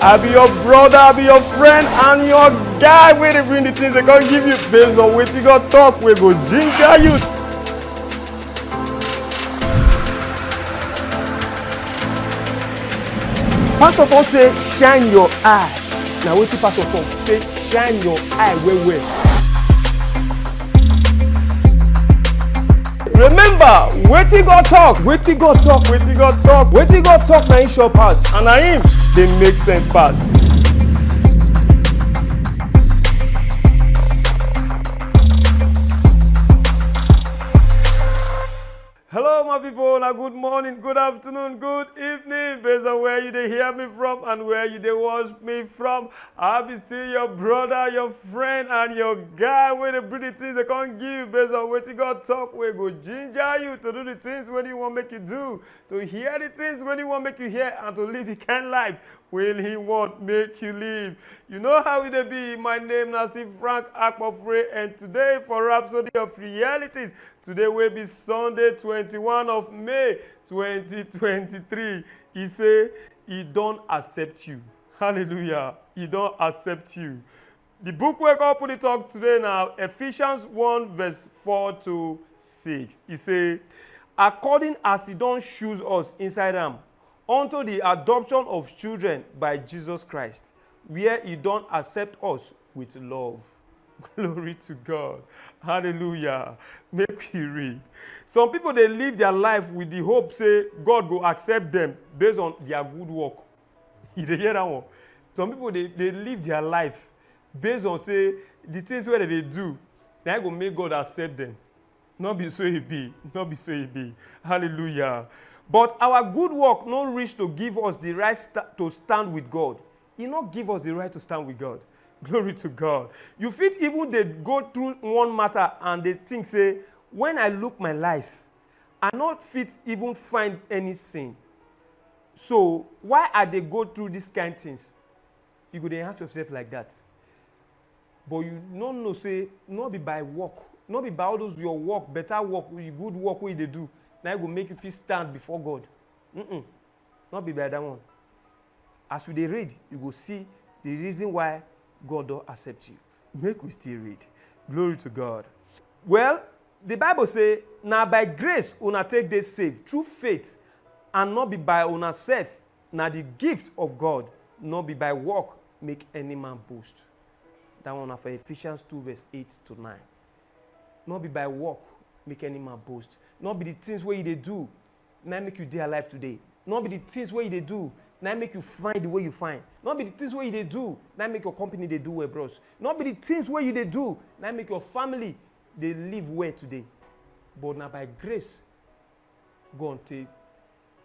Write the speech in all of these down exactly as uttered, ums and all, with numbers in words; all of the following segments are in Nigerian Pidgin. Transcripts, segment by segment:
I be your brother, I be your friend, and your guy wey dey bring the things they come give you based on wetin God talk wey go ginger you. Pastor come say shine your eye. Na wetin pastor talk say shine your eye well well. Remember, wetin God talk, wetin God talk, wetin God talk, wetin God talk na him sure pass, and na him dey make sense pass. Hello, my people. Now, good morning, good afternoon, good evening, based on where you dey hear me from and where you dey watch me from. I be still your brother, your friend, and your guy wey dey bring the things they come give based on wetin God talk wey go ginger you to do the things wey he wan make you do, to hear the things wey he wan make you hear, and to live the kind life wey he wan make you live. You know how e dey be. My name na Steve Frank Akpofre, and today for Rhapsody of Realities, today wey be Sunday twenty-one of May twenty twenty-three, he say he don accept you. Hallelujah. He don accept you. The book wey come put the talk today na Ephesians one verse four to six. E say, according as he don choose us inside am unto the adoption of children by Jesus Christ, where he don accept us with love. Glory to God. Hallelujah. Make we read. Some people dey live their life with the hope say God go accept them based on their good work. You dey hear that one? Some people dey dey live their life based on say the things wey dem dey do na go make God accept them. No be so e be. No be so e be. Hallelujah. But our good work no reach to give us the right sta- to stand with God. E no give us the right to stand with God. Glory to God. You fit even dey go through one matter and dey think say, when I look my life, I no fit even find any sin. So why I dey go through these kind things? You go dey ask yourself like that. But you no know say no be by work, no be by all those your work, better work, good work wey you dey do, na e go make you fit stand before God. Mm-mm. No be by that one. As you dey read, you go see the reason why God don accept you. Make we still read. Glory to God. Well, the Bible say, na by grace una take dey saved through faith, and not be by una self, na the gift of God, not be by work, make any man boast. That one na for Ephesians two verse eight to nine. Not be by work, make any man boast. Not be the things wey you dey do na make you dey alive today. Not be the things wey you dey do na make you find the way you find. Not be the things wey you dey do na make your company dey do well, bros. Not be the things wey you dey do na make your family dey live well today. But na by grace God take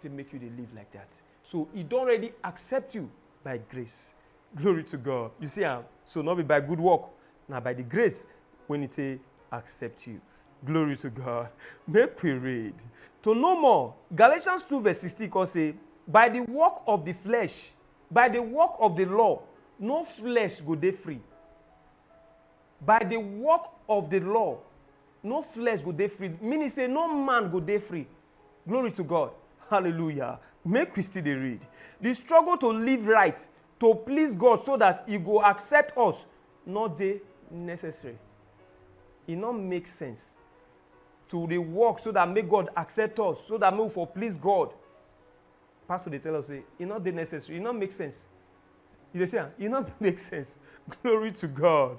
take make you dey live like that. So he don already accept you by grace. Glory to God. You see am? So not be by good work, na by the grace when he take accept you. Glory to God. Make we read. To know more, Galatians two verse sixteen come say, by the work of the flesh, by the work of the law, no flesh go dey free. By the work of the law, no flesh go dey free. Meaning say no man go dey free. Glory to God. Hallelujah. Make we still dey read. The struggle to live right, to please God so that he go accept us, no dey necessary. E no make sense to dey work so that make God accept us, so that make we for please God. Pastor dey tell us say e no dey necessary, e no make sense. You dey see am? E no make sense. Glory to God.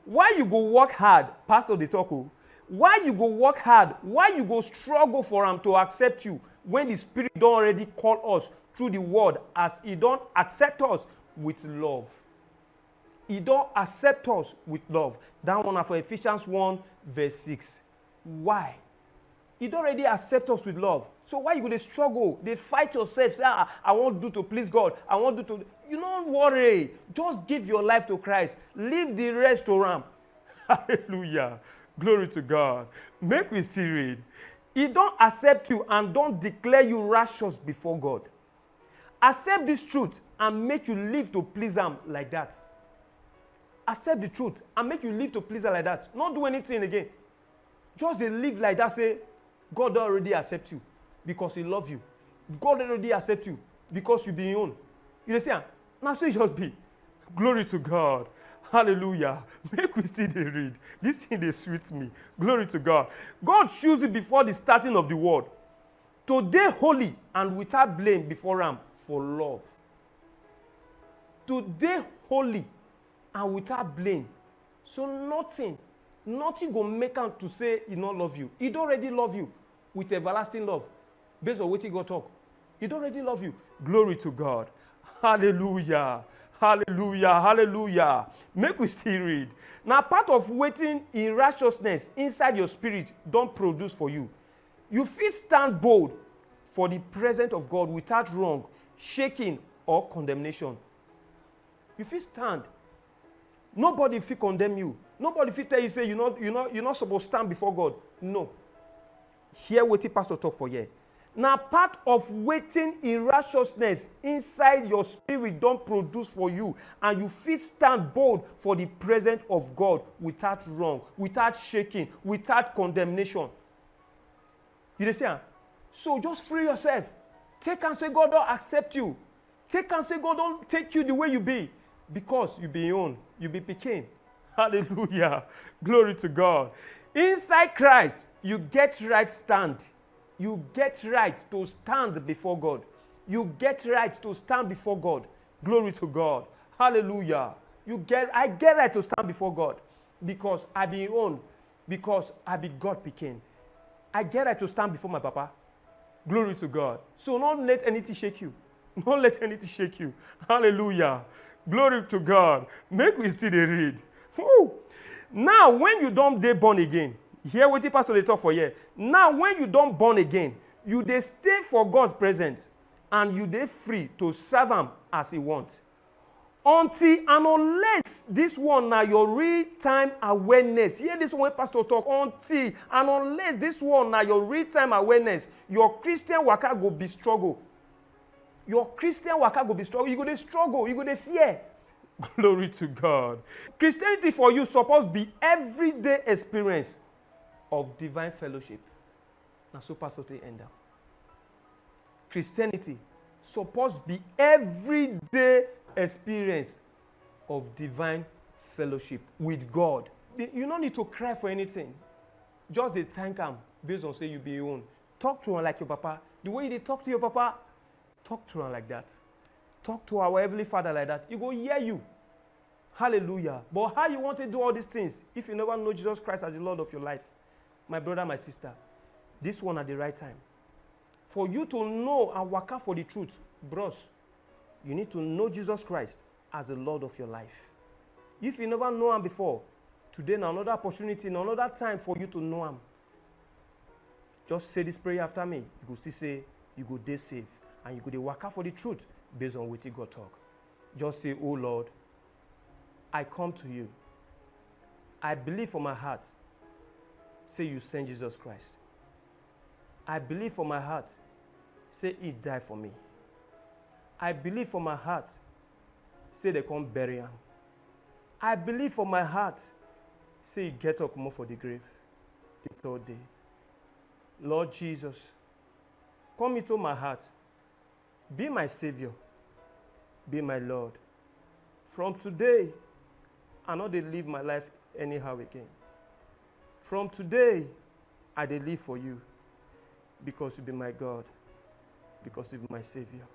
Why you go work hard? Pastor dey talk o. Why you go work hard? Why you go struggle for am to accept you when the Spirit don already call us through the word, as he don accept us with love? He don accept us with love. That one na for Ephesians one verse six. Why? He don already accept us with love. So why you go dey struggle, dey fight yourself, say, ah, I wan do to please God, I wan do to. You no worry. Just give your life to Christ. Leave the rest to am. Hallelujah. Glory to God. Make we still read. He don accept you and don declare you righteous before God. Accept this truth and make you live to please am like that. Accept the truth and make you live to please am like that. No do anything again. Just dey live like that, say God don already accept you because he love you. God don already accept you because you be him own. You dey see am? Na so e just be. Glory to God. Hallelujah. Make we still dey read. This thing dey sweet me. Glory to God. God choose you before the starting of the world to dey holy and without blame before am for love. To dey holy and without blame. So nothing, nothing go make am to say e no love you. E don already love you with everlasting love, based on wetin God talk. E don already love you. Glory to God. Hallelujah. Hallelujah. Hallelujah. Make we still read. Na part of wetin in righteousness inside your spirit don produce for you. You fit stand bold for the presence of God without wrong, shaking, or condemnation. You fit stand. Nobody fit condemn you. Nobody fit tell you say you no, you no, you no suppose stand before God. No. Hear wetin pastor talk for here. Na part of wetin in righteousness inside your spirit don produce for you, and you fit stand bold for the presence of God without wrong, without shaking, without condemnation. You dey see am? So just free yourself. Take am say God don accept you. Take am say God don take you the way you be, because you be him own, you be pikin. Hallelujah. Glory to God. Inside Christ, you get right stand. You get right to stand before God. You get right to stand before God. Glory to God. Hallelujah. You get, I get right to stand before God because I be him own, because I be God pikin. I get right to stand before my papa. Glory to God. So don't let anything shake you. Don't let anything shake you. Hallelujah. Glory to God. Make we still dey read. Woo! Now, when you don dey born again, hear wetin pastor dey talk for here. Now, when you don born again, you dey stay for God's presence and you dey free to serve am as he want. Until and unless this one na your real time awareness, hear this one wey pastor talk, until and unless this one na your real time awareness, your Christian waka go be struggle. Your Christian waka go be struggle. You go dey struggle, you go dey fear. Glory to God. Christianity for you suppose be everyday experience of divine fellowship. Na so pastor take end am. Christianity suppose be everyday experience of divine fellowship with God. You no need to cry for anything. Just dey thank am based on say you be him own. Talk to am like your papa. The way you dey talk to your papa, talk to am like that. Talk to our Heavenly Father like that. He go hear you. Hallelujah. But how you want to do all these things if you never know Jesus Christ as the Lord of your life? My brother, my sister, this one at the right time. For you to know and waka for the truth, bros, you need to know Jesus Christ as the Lord of your life. If you never know am before, today na another opportunity, na another time for you to know am. Just say this prayer after me. You go see say you go dey safe and you go dey waka for the truth based on wetin God talk. Just say, "Oh Lord, I come to you. I believe for my heart say you send Jesus Christ. I believe for my heart say he die for me. I believe for my heart say dem come bury am. I believe for my heart say he get up comot for the grave the third day. Lord Jesus, come into my heart. Be my Savior. Be my Lord. From today, I no dey live my life anyhow again. From today, I dey live for you because you be my God, because you be my Savior.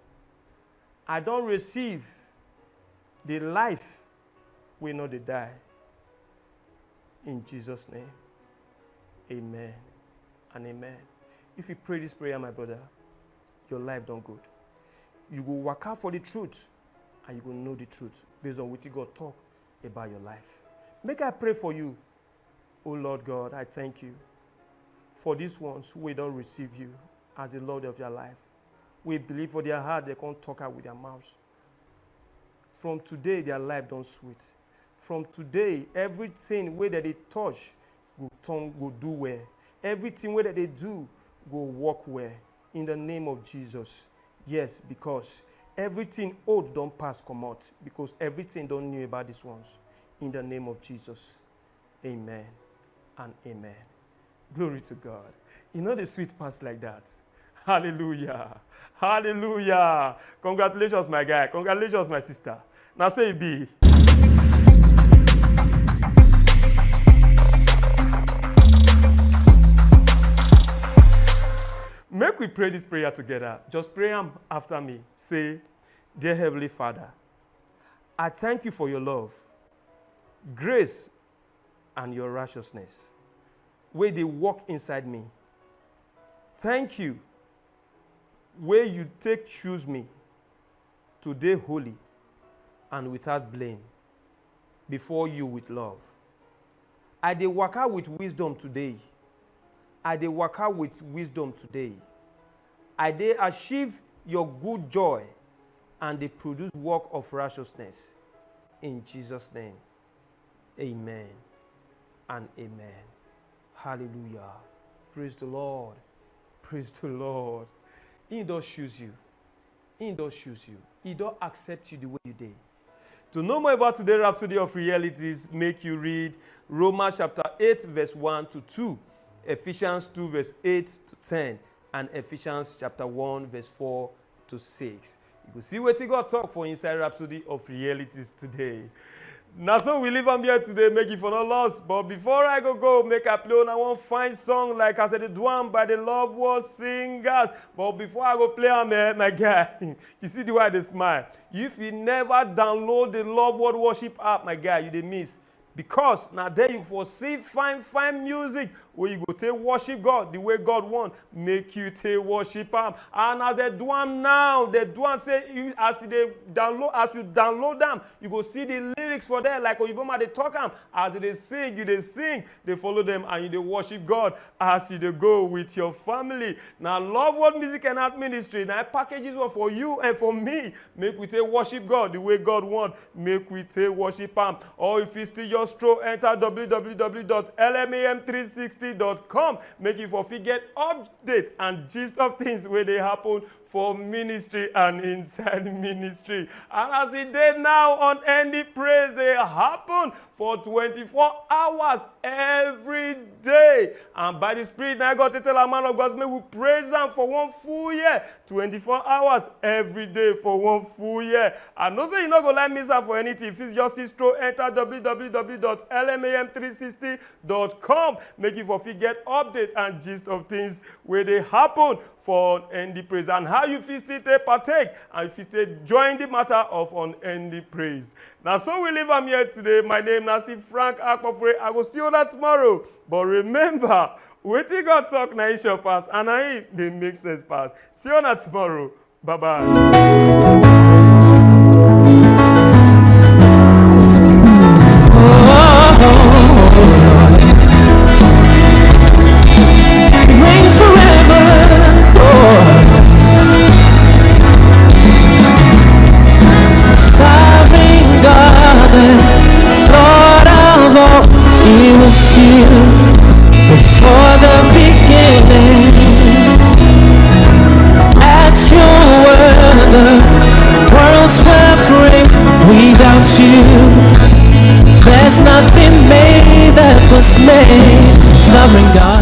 I don receive the life wey no dey die." In Jesus' name, amen and amen. If you pray this prayer, my brother, your life don good. You go waka for the truth and you go know the truth based on wetin God talk about your life. Make I pray for you. Oh Lord God, I thank you for these ones wey don receive you as the Lord of their life. Wey believe for their heart, dem come talk am with their mouth. From today, their life don sweet. From today, everything wey dem dey touch go turn, go do well. Everything wey dem dey do go work well in the name of Jesus. Yes, because everything old don pass comot, because everything don new about these ones. In the name of Jesus, amen and amen. Glory to God. E no dey sweet pass like that. Hallelujah. Hallelujah. Congratulations, my guy. Congratulations, my sister. Now say it be. Make we pray this prayer together. Just pray am after me. Say, "Dear Heavenly Father, I thank you for your love, grace, and your righteousness wey dey work inside me. Thank you wey you take choose me to dey holy and without blame before you with love. I dey waka with wisdom today. I dey waka with wisdom today. I dey achieve your good joy and dey produce work of righteousness." In Jesus' name, amen and amen. Hallelujah. Praise the Lord. Praise the Lord. He don choose you. He don choose you. He don accept you the way you dey. To know more about today's Rhapsody of Realities, make you read Romans chapter eight, verse one to two, Ephesians two, verse eight to ten, and Ephesians chapter one, verse four to six. You go see wetin God talk for inside Rhapsody of Realities today. Na so we leave am here today, make e for no loss. But before I go go, make I play una one fine song like as I dey do am by the Love World Singers. But before I go play am, eh, my guy, you see the way I dey smile. If you never download the Love World Worship app, my guy, you dey miss. Because na there you for see fine fine music wey you go take worship God the way God want make you take worship am. And as dem do am now, dem do am say you, as you dey download, as you download am, you go see the lyrics for there, like oyibo man dey talk am. As dem dey sing, you dey sing, dey follow them, and you dey worship God as you dey go with your family. Na Love World Music and Art Ministry na package this one for you and for me. Make we take worship God the way God want make we take worship am. Or if you still just stroll enter www.lmam360.com, make you for fit get update and gist of things wey dey happen for ministry and inside ministry. And as e dey now, on any praise dey happen for twenty-four hours every day. And by the Spirit, na God take tell a man of God, make we praise am for one full year, twenty-four hours every day for one full year. I know say you no go like miss out for anything. If you just still stroll enter www.lmam360.com, make you for fit get update and gist of things wey dey happen for unending praise and how you fit still take partake and you fit still join the matter of unending praise. Na so we leave am here today. My name na Steve Frank Akpofure. I go see you that tomorrow. But remember, wetin God talk na him sure pass and na him dey make sense pass. See you na tomorrow. Bye bye. Reign forever, oh. Sovereign God, the Lord of all, it was you before the beginning. At your word, the worlds were framed. Without you, there's nothing made that was made. Sovereign God.